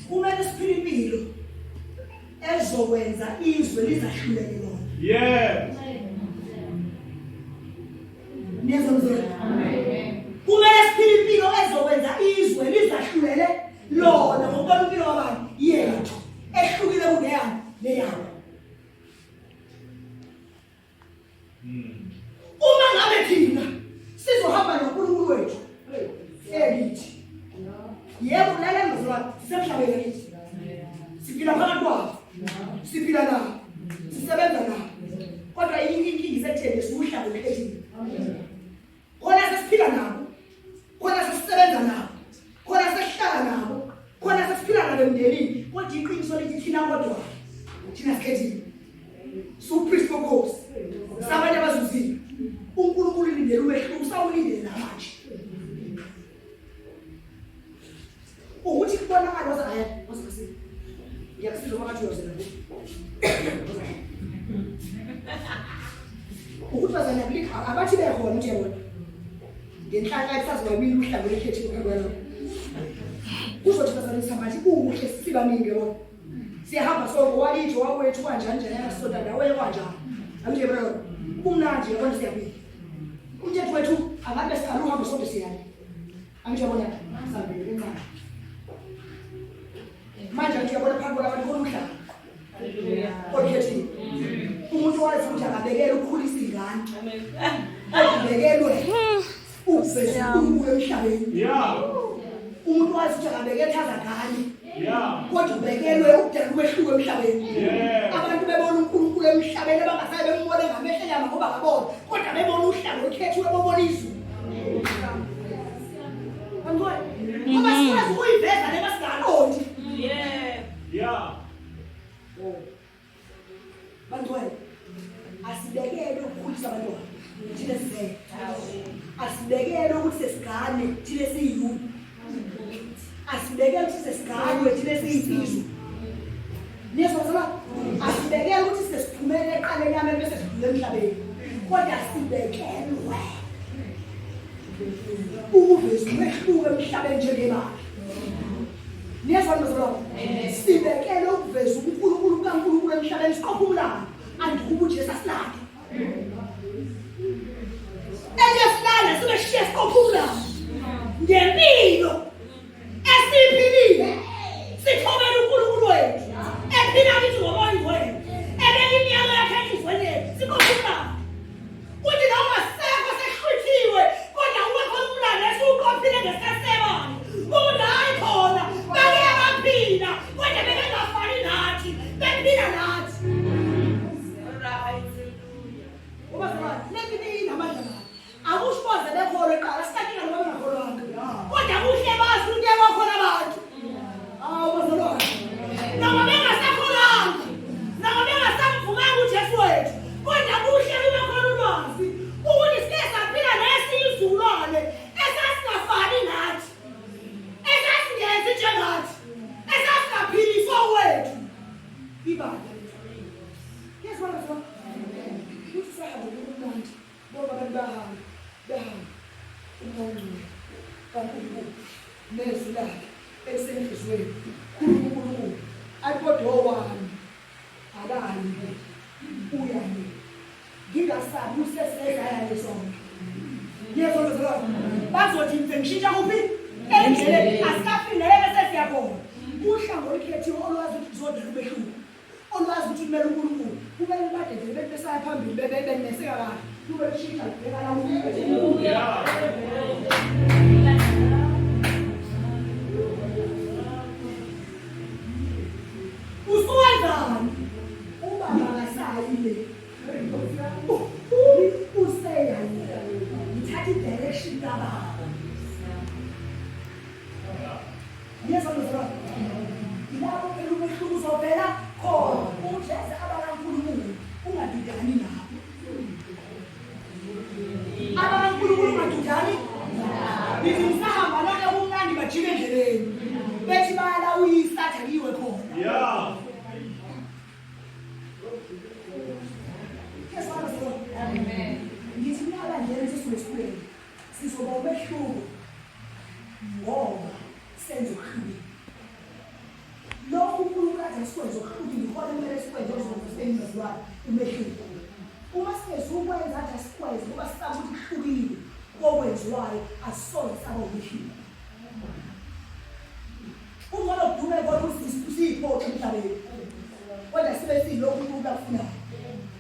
Kumele siphile impilo ezokwenza izwe lizahluleke lona. Yebo. Niyezwa mzalwane? Kumele siphile impilo ezokwenza izwe lizahlulele lona ngokubona impilo kabani yethu ehlukile kuneyani neyabo. Uma ngabe thina sizohamba noNkulunkulu wethu ekithi. Yebo lalela mzalwane, sisemhlabeni kithi. Siphila phakathi kwabo. Siphila nabo. Sisebenza nabo. Kodwa inkinga isekutheni siwuhlanga olukhethile. Khona sesiphila nabo. Khona sesisebenza nabo. Khona sesihlala nabo. Khona sesiphila nabo emndenini. Kodwa iqiniso lithi thina kodwa thina sikhethile. Siwupriest wobukhosi. Sabantu abazuzile. uNkulunkulu ulindele umehluko usawulindele namanje. Ukuthi kubonakala waza hayi waza kasi. Ngiyakusiza uma ngathi uyozela nje. Ukuthi bazana kulikha abathi bekhona nje bona. Ngenhlanhla kusazoba mina uhlanga olukhethiwe phambi kwalokho. Kuzothi bazana samanje kuhle sibaningi yabona. Siyahamba sonke wakithi wakwethu kanjani njani yasonta ndawo kanjani. Angithi bro. Kumnandi yabona siyaphila. Umthetho wethu angabe siqala uhambo sonke siyale. Angithi yabona sambili encane. Manje angithi yabona phambi kwabantu khona umhlaba. Olukhethiwe. Umuntu wazi ukuthi akabekele ukukhulisa ingane. Abekelwe ukuveza uNkulunkulu emhlabeni. Yeah. Umuntu wazi ukuthi akabekele thazagane. Yeah. Kodwa ubekelwe ukudala umehluko emhlabeni. Yeah. Abantu bebona uNkulunkulu emhlabeni abangasaye bembone ngamehlo enyama ngoba ngabona, kodwa bebona uhlanga olukhethiwe bobona izulu. Angibona. Ngoba sikwazi ukuyiveza le masingaqondi. Yeah. Yeah. Oh. Bantwana, asibekele ukukhulisa abantwana thina sizele. Asibekele ukuthi sesigane thina siyiyuni. Asibekele ukuthi sesiganwe thina siyinsizwa. Niyezwa bazalwane? Asibekele ukuthi sesiphumele eqaleni yami bese sidlule emhlabeni. Kodwa sibekelwe ukuveza umehluko emhlabeni njengebandla. Niyezwa bazalwane? Sibekele ukuveza ubuNkulunkulu bukaNkulunkulu emhlabeni siqophe umlando. Andikuba uJesu asilande. Enye silanda sibe sishiye siqophe umlando. Ngempilo esiyiphilile sithobela uNkulunkulu wethu ephila kithi ngomoya ongcwele ebeka imiyalo yakhe enhliziyweni yethu siqophe umlando. Kuthi noma sekho seshwithiwe kodwa kube khona umlando esiwuqophile ngesikhathi sebandla. Ukuthi hhayi khona bake baphila kodwa bebengafani nathi bephila nathi. Ngoba sabani lento inamandla kabi. Akusho baze bekholwe kuqala sinankinga noma bengakholwanga. Kodwa kuhle bazi ukuthi kuyabakhona abantu. Hawu bazalwane. Noma bengasakholwanga. Noma bengasamvumanga uJesu wethu. Kodwa kuhle kube khona ulwazi ukuthi sike saphila nesinye isizukulwane esasingafani nathi. Esasingenzi njengathi. Esasingaphiliswa wethu. Ibandla lethu. Yezwa bazalwane. Uthi sahambe kumnandi. Bonke abantu bahamba, behamba. Umoya ongcwele kaNkulunkulu nezwi lakhe elisenhliziyweni. Khuluma uNkulunkulu. Athi kodwa owami akayi le. Uya le. Ngingasabi usesezayale sonke. Yezwa bazalwane. Bazothi mfe ngishintsha kuphi? Endleleni asikafiki naye bese siyakhona. Uhlanga olukhethiwe olwazi ukuthi kuzodala umehluko. Olwazi ukuthi kumele uNkulunkulu kumele badedele bethi besaya phambili bebe beneseka kahle kube lushintsha lubheka la uNkulunkulu. Usuwenzani? Ubaba akasayi le. Useya le. Ngithatha i-direction kababa. Yezwa mzalwane. Yilapho phela umehluko uzovela khona. Ujeze abakaNkulunkulu ungadidani nabo. AbakaNkulunkulu ungadidani nabo. Kade sikwenze okuhlukile, ikhona kumele sikwenze okuzokwenza sibe yimizwano umehluko. Uma singezukwenza athi asikwenze ngoba sisaba ukuthi kuhlukile kokwenziwayo, asisoze saba umehluko. Kungcono kudume kona ukuthi siyiphoxe emhlabeni kodwa sibe siyilokhu uNkulunkulu akufunayo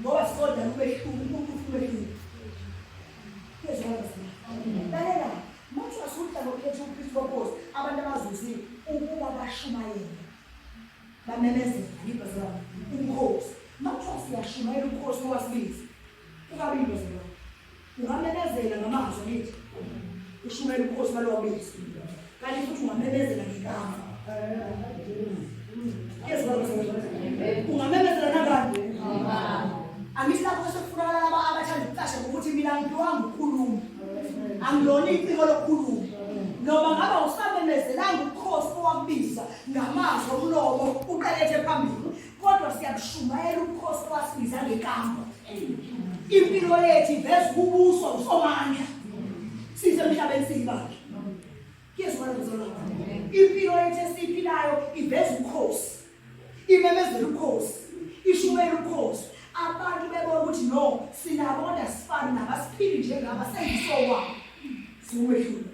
ngoba sodala umehluko, uNkulunkulu ufuna umehluko. Lalela, manje asuhlangothi lethu uKristu Nkosi, abantu abazuzile ukuba bashumayele. Bamemezele ngibazalwane umkhosi. Makuthiwa siyashumayela umkhosi owasibiza. Kukabili bazalwane. Ungamemezela ngamazwi angithi. Ushumayela umkhosi balowa biza. Kanti futhi ungamemezela ngenkamba. Ungamemezela nangani? Angithi lapho sekufunakala laba abathanda ukucasha ngokuthi mina angiphiwanga ukukhuluma. Angilona iciko lokukhuluma. Noma ngaba usamemezelanga ubukhosi owakubiza ngamazwi omlomo uqalethe phambili. Kodwa siyabushumayela ubukhosi owasibiza ngenkambo. Impilo yethu iveza ukubuswa uSomandla. Sisemhlabeni siyibandla. Kuyezwakala bazalwane. Impilo yethu esiyiphilayo iveza ubukhosi. Imemezela ubukhosi. Ishumayela ubukhosi. Abantu bebona ukuthi no sinabo kodwa sifani nabo asiphili njengabo sengisokwabo. Siwumehluko.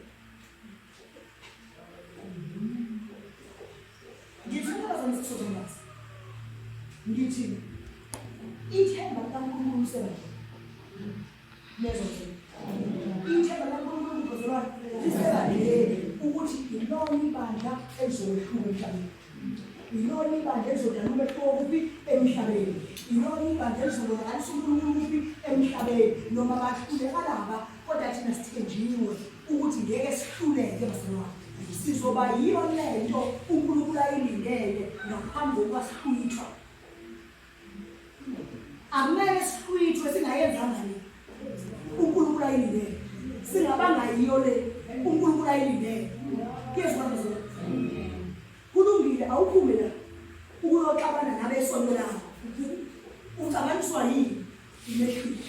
Ngithi bazalwane sisozongazi. Ngithi ithemba likaNkulunkulu lisebandleni. Lezo nje. Ithemba likaNkulunkulu bazalwane lisebandleni ukuthi ilona ibandla elizokwehluka emhlabeni. Ilona ibandla elizodala umehluko kuphi emhlabeni. Ilona ibandla elizobonakalisa uNkulunkulu kuphi emhlabeni. Noma bahluleka laba kodwa thina sithenjiwe ukuthi ngeke sihluleke bazalwane. Sizoba yiyo lento uNkulunkulu ayilindele ngaphambi kokuba sihlwithwa. Akumele sihlwithwe singayenzanga le uNkulunkulu ayilindele. Singabanga yiyo le uNkulunkulu ayilindele. Kuyezwa bazalwane. Kulungile awuphume la ukuyoxabana nabesonto lakho. Uxabaniswa yini? Imehluko.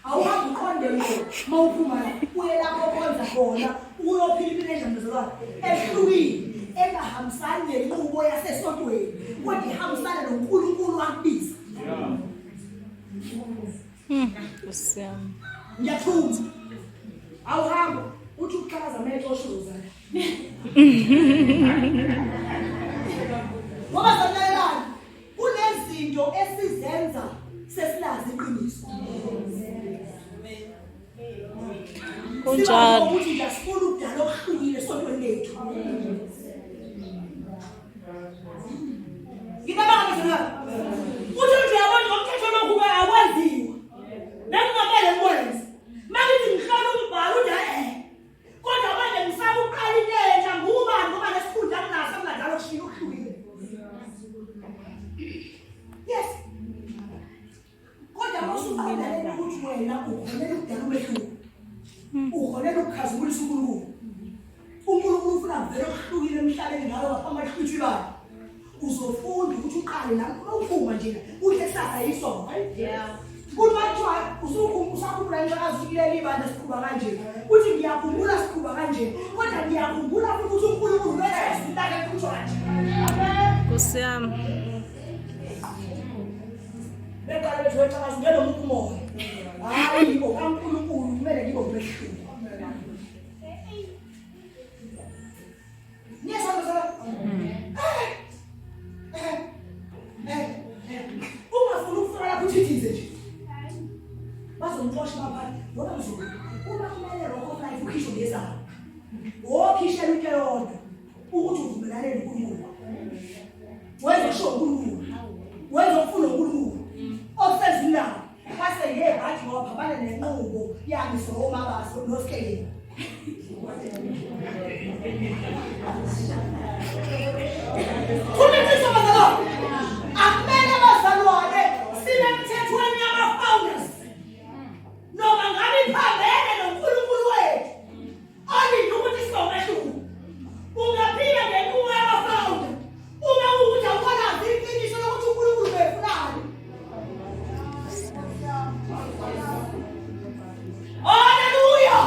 Awuhambi uqonde ngqo uma uphuma la uye lapho okhonza khona uyophila impilo enjani bazalwane ehlukile engahambisani nenqubo yasesontweni kodwa ihambisana noNkulunkulu akubiza. Nkosi yami. Ngiyathuma. Awuhambe uthi uxhakaza amehlo osho uzozala. Ngoba zalalelani kunezinto esizenza sesilazi iqiniso. Kunjalo. Ukuthi nje asifuni ukudala okuhlukile esontweni lethu. Ngicabanga bazalwane. Uthi nje uyabona ngomthetho lokhu ke akwenziwa. Bengingamele ngikwenze. Makithi ngihlola umbhalo uthi eh. Kodwa manje ngisaba ukuqala into entsha ngubani ngoba lesikhundla nginaso ngingadala okushiya okuhlukile. Yes. Kodwa mawusuqonda lento ukuthi wena uholela ukudala umehluko. Uholela ukukhazimulisa uNkulunkulu. uNkulunkulu ufuna vele okuhlukile emhlabeni ngawe ngaphambi kwahlwithwa ibandla. Uzofunda ukuthi uqale la uma uphuma nje udle kusasa yiso. Yeah. Kuthi makuthiwa usukhumbula usakhumbula intokazi kuleli ibandla siqhuba kanje. Uthi ngiyakhumbula siqhuba kanje. Kodwa ngiyakhumbula futhi ukuthi uNkulunkulu wenza izinto akhe kutsho kanje. Amen. Nkosi yami. Beqala bethi wexakazi ngeke umuntu umoya. Hayi okaNkulunkulu kumele ngibe umehluko. Niyezwa bazalwane? Eh. Eh. Eh. Ungafuni ukufika lapho uthithize nje. Bazomxosha baphathi ngoba mzukulu uma kumele rock of life ukhishwe ngezabo. Wokhishela into eyodwa ukuthi uvumelane noNkulunkulu. Wenza kusho uNkulunkulu. Wenza okufuna uNkulunkulu. Okusezwini lakhe. Kwase yebhathi ngoba phambana nenqubo yami somabaso noSkeleni. Khulumisa bazalwane. Akumele bazalwane sibe emthethweni yama-founders. Noma ngabe iphambene noNkulunkulu wethu. Olinde ukuthi sibe umehluko. Ungaphila ngenqubo yama-founder uma kuwukuthi awukalazi iqiniso lokuthi uNkulunkulu ubefunani. Haleluya!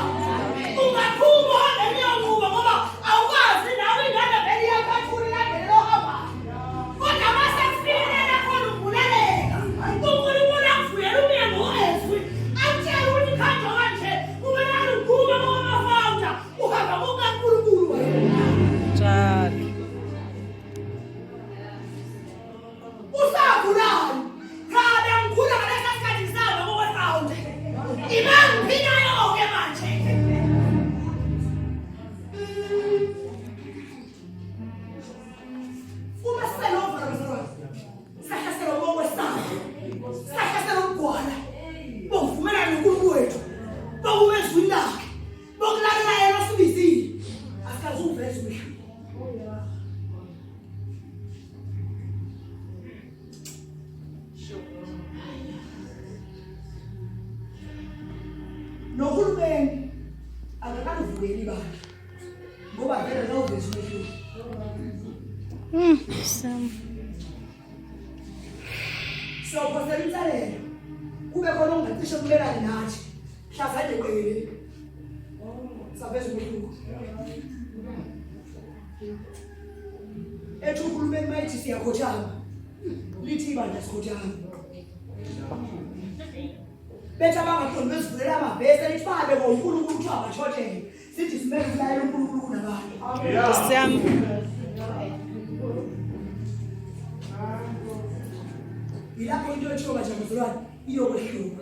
ibandla ngoba vele lawuveza umehluko. Sam. Siyophosela inselelo kube khona okungacishe kumelane nathi mhlazane qele saveza umehluko. Ethi uhulumeni mayithi siyakhothama, lithi ibandla sikhothama. Bethi abangaqondi bezivulela amavesi elithi babe ngoNkulunkulu kuthiwa abathotshele, sithi simele ukulalela uNkulunkulu kunabantu. Nkosi yami. Yilapho into ethiwa nje mzalwane iyokwehluka.